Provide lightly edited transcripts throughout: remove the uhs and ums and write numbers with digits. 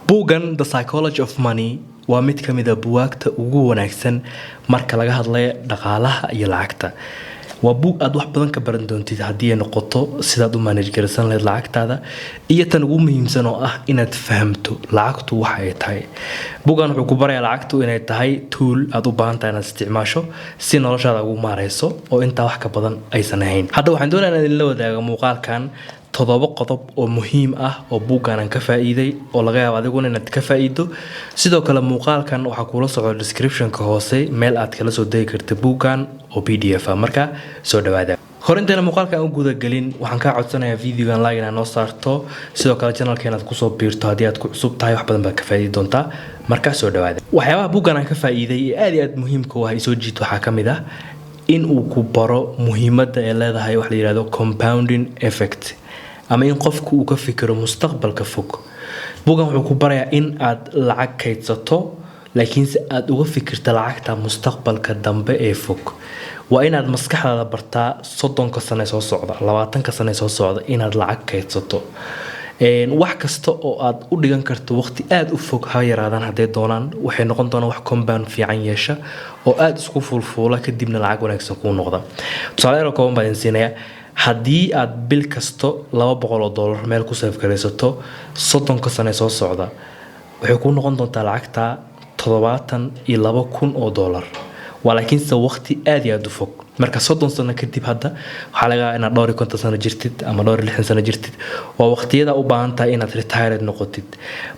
Buuggan The Psychology of Money waa mid ka mid ah buugaagta ugu wanaagsan marka laga hadlayo dhaqaalaha iyo lacagta. Waa buug aad wax badan ka baran doontid haddii ay noqoto sidaad u manage garaysan lahayd lacagtaada, iyo tan ugu muhiimsan oo ah inaad fahamto lacagtu waxa ay tahay. Buuggan wuxuu ku barayaa lacagtu inay tahay tool aad u baahan tahay inaad isticmaasho si noloshaada ugu maareyso, oo intaa wax ka badan aysan ahayn. Hadda waxaan doonayaa inaan idinla wadaago muuqaalkan toddoba qodob oo muhiim ah oo buuggan aan ka faa'iiday, oo laga yaabo adiguna inaad ka faa'iido. Sidoo kale muuqaalkan waxaa kuula socda descriptionka hoose meel aad kala soo degi karta buuggan oo PDF ah. Marka soo dhawaada. Hor intayna muuqaalkan u gudagelin, waxaan kaa codsanayaa videogan like inaad noo saarto, sidoo kale channelka inaad kusoo biirto haddii aad ku cusub tahay. Wax badan baad ka faa'iidi doontaa. Marka soo dhawaada. Waxyaabaha buuggan aan ka faa'iiday ee aad iyo aad muhiimka u ah soo jiito waxaa ka mid ah in uu ku baro muhiimadda ay leedahay wax la yidhahdo compounding effect, ama in qofku uu ka fikiro mustaqbalka fog. Buuggan wuxuu ku barayaa in aad lacag kaydsato, laakiinse aad uga fikirta lacagta mustaqbalka dambe ee fog. Waa inaad maskaxdaada bartaa 30-ka sane soo socda, 20-ka sane soo socda inaad lacag kaydsato. Wax kasta oo aad u dhigan karto waqti aada u fog, ha yaraadaan hadday doonaan, waxay noqon doonaan wax compound fiican yeesha oo aada isku fuulfuula, kadibna lacag wanaagsan kuu noqda. Tusaale yar oo kooban baa idin siinaya. Haddii aad bil kasto $200 meel ku save garaysato, 30-ka sane soo socda waxay kuu noqon doontaa lacagta $72,000. Waa laakiinse waqti aada iyo aada u fog. Marka 30 sano kadib, hadda waxaa laga yaabaa inaad dhowr iyo 50 sano jirtid ama dhowr iyo 60 sano jirtid. Waa waqtiyada u baahan tahay inaad retired noqotid.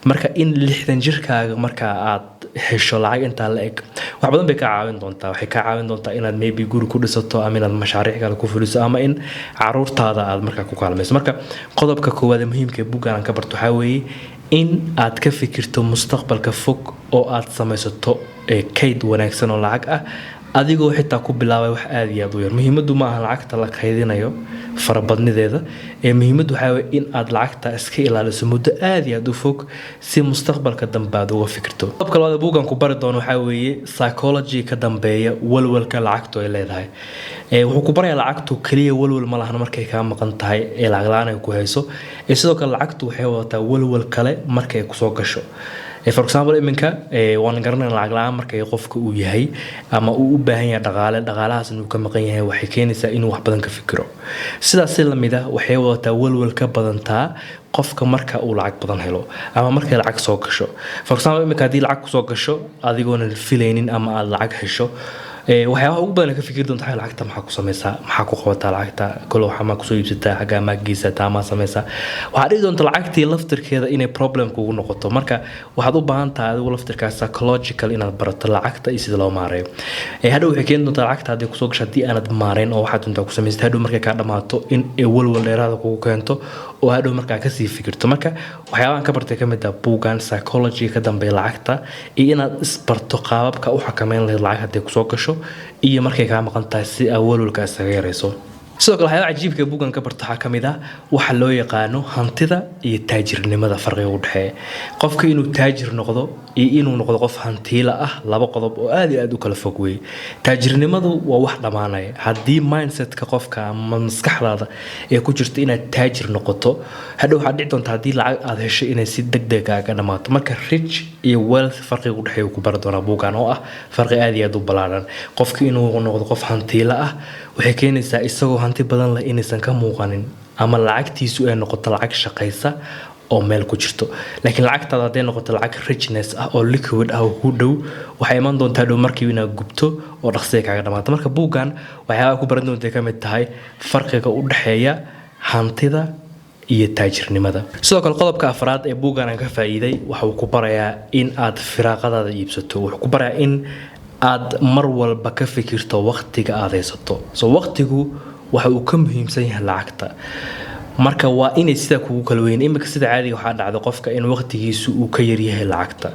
Marka in 60 jirkaaga marka aad hesho lacag intaa la eg, wax badan bay kaa caawin doontaa. Waxay kaa caawin doontaa inaad maybe guri ku dhisato, ama inaad mashaariic kale ku fuliso, ama in caruurtaada aad markaa ku kaalmayso. Marka qodobka koowaad ee muhiimka ee buuggan aan ka barto waxaa weeye in aad ka fikirto mustaqbalka fog oo aad samaysato kayd wanaagsan oo lacag ah, adigoo xitaa ku bilaabay wax aada iyo aad u yar. Muhiimaddu ma aha lacagta la kaydinayo farabadnideeda, ee muhiimaddu waxaa weye in aad lacagta iska ilaaliso muddo aada iyo aad u fog, si mustaqbalka dambe aad uga fikirto. Qodobka labaad ee buuggan ku bari doono waxaa weeye psychology ka dambeeya walwalka lacagtu ay leedahay. Wuxuu ku barayaa lacagtu kaliya walwal ma lahan markay kaa maqan tahay ee lacag la-aan ay ku hayso, ee sidoo kale lacagtu waxay wadataa walwal kale markay kusoo gasho. For example, iminka waan garanayna lacag la-aan markay qofka uu yahay ama uu u baahan yahay dhaqaale, dhaqaalahaas inuu ka maqan yahay waxay keenaysaa inuu wax badan ka fikiro. Sidaas si lamid ah waxay wadataa walwal ka badantaa qofka marka uu lacag badan helo ama markay lacag soo gasho. For example, iminka haddii lacag kusoo gasho adigoonan filaynin ama aada lacag hesho, waxyaabaha ugu badan ka fikiri doonta waxaa lacagta maxaa ku samaysaa, maxaa ku qabataa lacagta, kole waxaa maa kusoo iibsataa, xaggaa maa geysataa, maa samaysaa. Waxaa dhici doonta lacagtii laftirkeeda inay problem kugu noqoto. Marka waxaad u baahan tahay adigu laftirkaa psychological inaad barato lacagta iyo sida loo maareeyo. Hadhow waxay keeni doontaa lacagta haddii kusoo gasho, haddii aanad maareyn oo waxaad doontaa ku samaysad, hadhow markay kaa dhamaato in walwal dheeraada kugu keento oo hadhow markaa kasii fikirto. Marka waxyaabahan ka bartay kamid ah buuggan psychology ka dambeeya lacagta, iyo inaad isbarto qaababka u xakameyn lahayd lacag hadday kusoo gasho iyo markay kaa maqan tahay, si aad walwalka isaga yarayso. Sidoo kale waxyaaba cajiibka ee buuggan ka barto waxaa ka mid ah waxa loo yaqaano hantida iyo taajirnimada, farqiga u dhexeeya qofka inuu taajir noqdo iyo inuu noqdo qof hantiila ah. Laba qodob oo aad iyo aad u kala fog weeye. Taajirnimadu waa wax dhammaanaya. Haddii mindsetka qofka ama maskaxdaada ee ku jirto inaad taajir noqoto, hadhow waxaad dhici doonta haddii lacag aad hesho inay si deg deg kaaga dhamaato. Marka rich iyo wealth farqiga u dhexeeya ku bari doonaa buuggan, oo ah farqi aad iyo aad u ballaaran. Qofka inuu noqdo qof hantiila ah waxay keenaysaa isagoo hanti badan leh inaysan ka muuqanin, ama lacagtiisu ay noqoto lacag shaqaysa oo meel ku jirto. Laakiin lacagtaada hadday noqoto lacag richness ah oo liquid ah oo ku dhow, waxay iman doontaa dhow markii inaad gubto oo dhaqsiga kaaga dhamaato. Marka buuggan waxyaabaha ku baran doonta ka mid tahay farqiga u dhexeeya hantida iyo taajirnimada. Sidoo kale qodobka afraad ee buuggan aan ka faa'iiday waxa uu ku barayaa in aad firaaqadaada iibsato. Wuxuu ku barayaa in aad mar walba ka fikirto waqtiga aad haysato. So waqtigu waxa uu ka muhiimsan yahay lacagta. Marka waa inay sidaa kugu kala weyn. Iminka sida caadiga waxaa dhacda qofka in waqtigiisu uu ka yaryahay lacagta.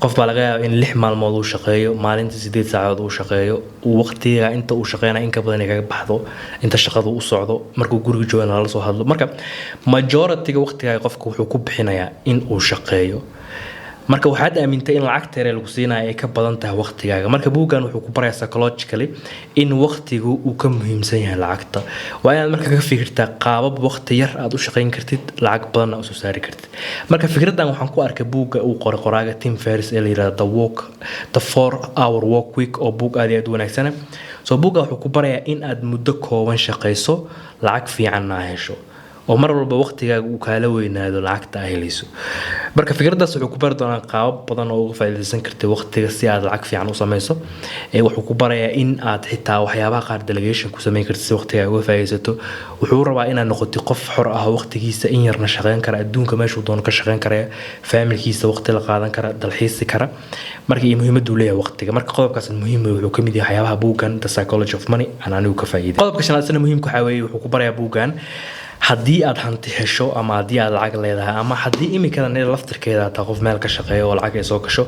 Qof baa laga yaaba in 6 maalmood uu shaqeeyo, maalinta 8 saacadood uu shaqeeyo, uu waqtiga inta uu shaqeynaya in ka badan ay kaga baxdo inta shaqadu u socdo, markuu guriga joogo lala soo hadlo. Marka majority-ga waqtigaa qofka wuxuu ku bixinayaa in uu shaqeeyo. Marka waxaad aamintay in lacagta yar ee lagu siinayo ay ka badan tahay waqtigaaga. Marka buuggan wuxuu ku barayaa psychologically in waqtigu uu ka muhiimsan yahay lacagta. Waa inaad marka ka fikirtaa qaabab waqti yar aad u shaqayn kartid, lacag badanna usoo saari kartid. Marka fikraddan waxaan ku arkay buugga uu qoray qoraaga Tim Ferriss ee la yirahdo The 4 Hour Work Week, oo buug aad iyo aad u wanaagsana. So buugga wuxuu ku barayaa in aad muddo kooban shaqayso, lacag fiicanna aa hesho, oo mar walba waqtigaaga uu kaala weynaado lacagta aa helayso. Marka fikraddaas wuxuu ku bari doonaa qaabab badan oo uga faa'iidaysan kartid waqtiga si aad lacag fiican u samayso. Wuxuu ku barayaa in aad xitaa waxyaabaha qaar delegation ku samayn kartid si waqtigaaga uga faa'iidaysato. Wuxuu rabaa inaad noqotid qof xor ah, waqtigiisa in yarna shaqayn kara, adduunka meeshuu doono ka shaqayn karaya, faamilkiisa waqti la qaadan kara, dalxiisi kara. Marka iyo muhiimadda uu leeyahay waqtiga. Marka qodobkaas muhiim weeye, wuxuu kamid yahay waxyaabaha buuggan The Psychology of Money aan anigu ka faa'iiday. Qodobka shanaad isna muhiimka waxaa weeye, wuxuu ku barayaa buuggan haddii aad hanti hesho ama haddii aad lacag leedahay ama haddii imikadan laftirkeeda taa qof meel ka shaqeeyo oo lacag ay soo gasho,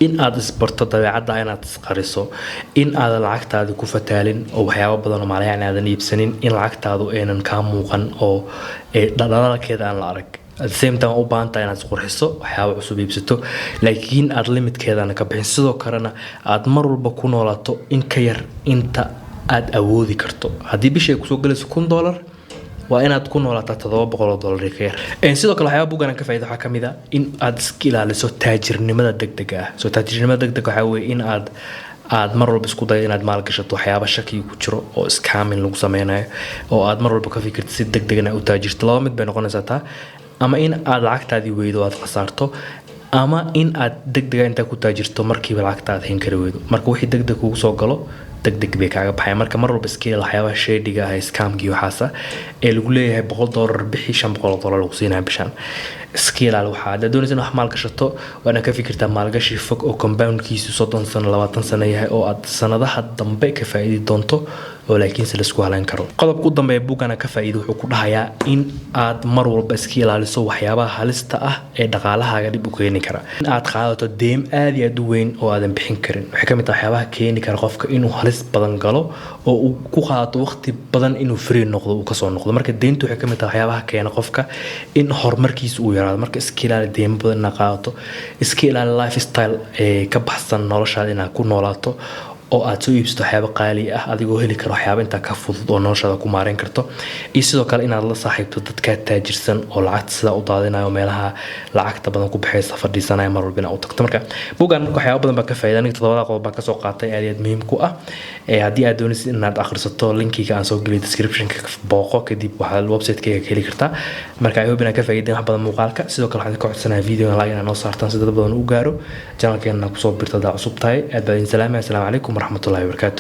in aad isbarto dabeecadda inaad isqariso, in aadan lacagtaadi ku fataalin oo waxyaabo badan oo maalayacni aadan iibsanin, in lacagtaadu aynan kaa muuqan oo dhaldhalaalkeeda aan la arag. At the same time u baahan tahay inaad isqurxiso, waxyaabo cusub iibsato, laakiin aad limitkeedana ka bixin. Sidoo kalena aad mar walba ku noolaato in ka yar inta aad awoodi karto. Haddii bishii ay kusoo galayso $1000, waa inaad ku noolaataa $700 ka yar. Sidoo kale waxyaaba buuggan aan ka faa'iido waxaa kamid ah in aad iska ilaaliso taajirnimada degdega ah. So taajirnimada degdega waxaa weeye in aad mar walba isku dayo inaad maalgashato waxyaaba shaki ku jiro oo scamming lagu sameynayo, oo aad mar walba ka fikirto si degdegna u taajirto. Laba mid bay noqonaysaa taa: ama in aad lacagtaadii weydo, aad khasaarto, ama in aad degdega intaa ku taajirto markiiba lacagta aad hayn kari weydo. Marka wixii degdeg kugu soo galo degdeg bay kaaga baxaya. Marka mar walba iska ilaali waxyaabaha shady-ga ah, scam-kii waxaasa ee lagu leeyahay $100 bixi, $500 lagu siinaya bishaan. Iska ilaali waxaa. Haddaad doonaysa in wax maalgashato, waa inaad ka fikirtaa maalgashi fog oo compoundkiisu 30 sano, 20 sano yahay, oo aad sanadaha dambe ka faa'iidi doonto, oo laakiinse laisku halayn karo. Qodobka u dambeeya buugana ka faa'iido wuxuu ku dhahayaa in aad mar walba iska ilaaliso waxyaabaha halista ah ee dhaqaalahaaga dhib u keeni kara. In aad qaadato deem aad iyo aad u weyn oo aadan bixin karin waxay ka mid tahay waxyaabaha keeni kara qofka inuu halis badan galo oo uu ku qaadato waqti badan inuu free noqdo, uu kasoo noqdo. Marka deyntu waxay ka mid tahay waxyaabaha keena qofka in horumarkiisa uu yaraado. Marka iska ilaali deemo badan inaad qaadato. Iska ilaali lifestyle ee ka baxsan noloshaada inaad ku noolaato, oo aad soo iibsato waxyaabo qaali ah adigoo heli karo waxyaabo intaa ka fudud oo noloshaada ku maareyn karto. Iyo sidoo kale inaad la saaxiibto dadkaa taajirsan oo lacagta sidaa u daadinayo, meelaha lacagta badan ku baxaysa fadhiisanaya, mar walba inaad u tagto. Marka buuggan marka waxyaabo badan baa ka faa'iida. Aniga toddobada qodob baan kasoo qaatay, aad iyo aad muhiim ku ah. Haddii aad doonaysid inaad akhrisato, linkiga aan soo geliyo descriptionka booqo, kadib waxaad website-kayga ka heli kartaa. Marka I hope inaad ka faa'iideen wax badan muuqaalka. Sidoo kale waxaan ka codsanayaa videogan like inaad noo saartaan si dad badan u gaaro, channelkeena kusoo birto haddaa cusub tahay. Aad baa idin salaamaya. Asalaamu calaykum waraxmatullahi wabarakaatu.